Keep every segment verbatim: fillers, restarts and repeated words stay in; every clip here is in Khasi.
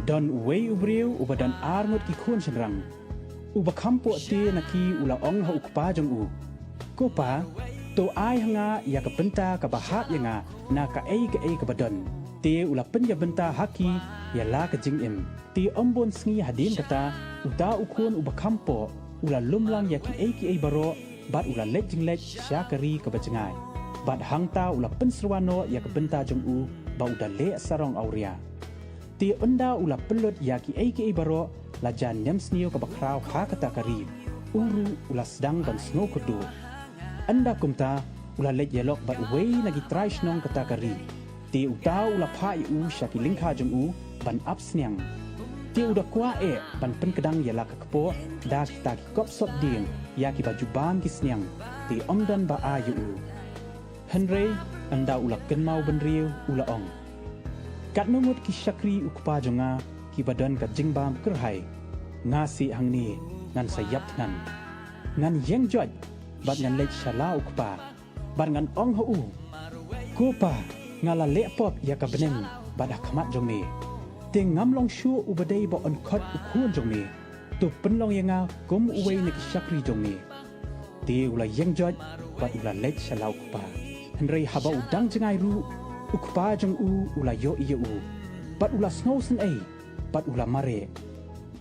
Don uwei u briew uba don ar ngut ki khun shynrang. Uba kham poh te na ki u la ong ha u kpa jong u, Ko pa, to ai ha nga ïa ka bynta kaba hap ïa nga na kaei kaei kaba don. Te u la pynïabynta ha ki ïa la ka jingim. Te ym bun sngi hadien kata, uta u khun uba kham poh u la lum lang ïa kiei kiei baroh, bad u la leit jingleit sha ka ri kaba jngai. Bad hangta u la pynsyrwa noh ïa ka bynta jong u ba u da leh sarong awria. Te ynda u la pynlut ïa kiei kiei baroh, la jan niam sniew kaba khraw ha kata ka ri. U ruh u la sdang ban sngewkhutuh. Ynda kumta, u la leit ïalok bad uwei na ki trai shnong kata ka ri. Te uta u la phah ïa u sha ki lyngkha jong u ban ap sniang. Te u da kwah eh ban pynkdang ïa la ka kpoh da kita ki kop sop dieng ïa kiba ju bam ki sniang. Te ym don ba ai ïa u. Hynrei ynda u la kynmaw bynriew u la ong, Katno ngut ki shakri u kpa jong nga kiba don ka jingbam kyrhai. Nga sih hangne ngan sa ïap thngan. Ngan ïeng joit bad ngan leit sha la u kpa bad ngan ong ha u, Ko pa, nga la leh pop ïa ka bneng bad ha khmat jong me. Te ngam long shuh uba dei ba yn khot u khun jong me. To pynlong ïa nga kum uwei na ki shakri jong me. Te u la ïeng joit bad u la leit sha la u kpa. Hynrei haba u dang jngai ruh, u kpa jong u u la ïohi ïa u. Bad u la sngewsynei bad u la mareh.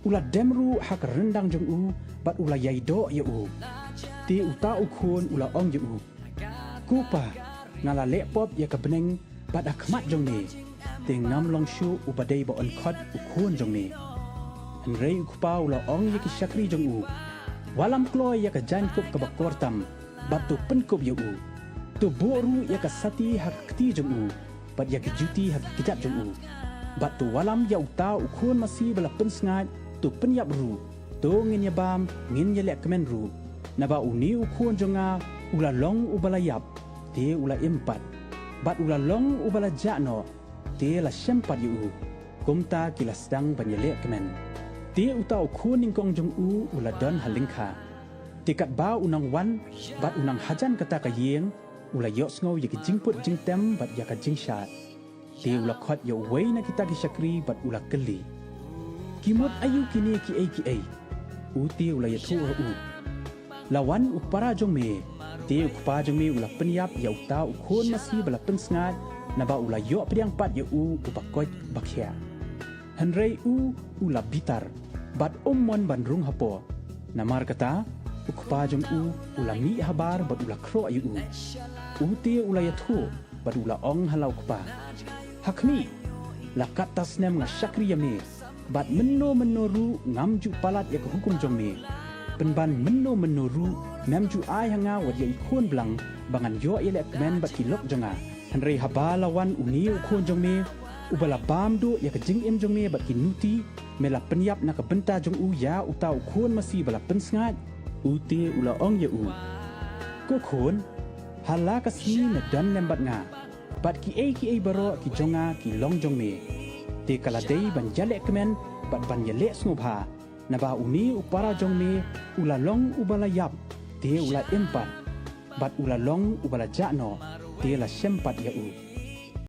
U la dem ruh ha ka ryndang jong u bad u la ïai doh ïa u. Te uta u khun u la ong ïa u, Ko pa, nga la leh pop ïa ka bneng bad ha khmat jong me. Te ngam long shuh uba dei ba yn khot u khun jong me. Hynrei u kpa u la ong ïa ki shakri jong u, Wallam kloi ïa ka jaiñkup kaba kor tam bad to pynkup ïa u. To buh ruh ïa ka sati ha ka kti jong u bad ïa ki juti ha ki kjat jong u. Bad to wallam ïa uta u khun masi ba la pynsngaid, to pynïap ruh. To ngin ïa bam, ngin ïa leh kmen ruh. Naba une u khun jong nga u la long uba la ïap, te u la im pat. Bad u la long uba la jah noh, te la shem pat ïa u. Kumta ki la sdang ban ïa leh kmen. Te uta u khun nyngkong jong u u la don ha lyngkha. Te katba u nang wan bad u nang hajan kata ka ïing, u la ïohsngew ïa ki jingput jingtem bad ïa ka jingshad. Te u la khot ïa uwei na kita ki shakri bad u la kylli, Ki mut aïu kine kiei kiei? U te u la ïathuh ha u, La wan u para jong me, te u kpa jong me u la pynïap ïa uta u khun masi ba la pynsngaid, naba u la ïoh pdiang pat ïa u uba koit ba khiah. Hynrei u u la bitar bad um mon ban rung hapoh. Namar kata, u kpa jong u u la mih habar bad u la khroh ïa u. U te u la ïathuh bad u la ong ha la u kpa, Ha khmih, la katta snem nga shakri ïa me, bad mynno mynno ruh ngam ju palat ïa ka hukum jong me. Pynban mynno mynno ruh mem ju ai ha nga wat ïa i khun blang ba ngan ïoh ïaleh kmen bad ki lok jong nga. Hynrei haba la wan une u khun jong me uba la bam duh ïa ka jingim jong me bad ki nuti, me la pynïap na ka bynta jong u ïa uta u khun masi ba la pynsngaid. U te u la ong ïa u, Ko khun, ha la ka sngi me don lem bad nga, bad kiei kiei baroh ki jong nga ki long jong me. Te ka la dei ban ïaleh kmen bad ban ïaleh sngewbha, naba une u para jong me u la long uba la ïap, te u la im pat, bad u la long uba la jah noh, te la shem pat ïa u.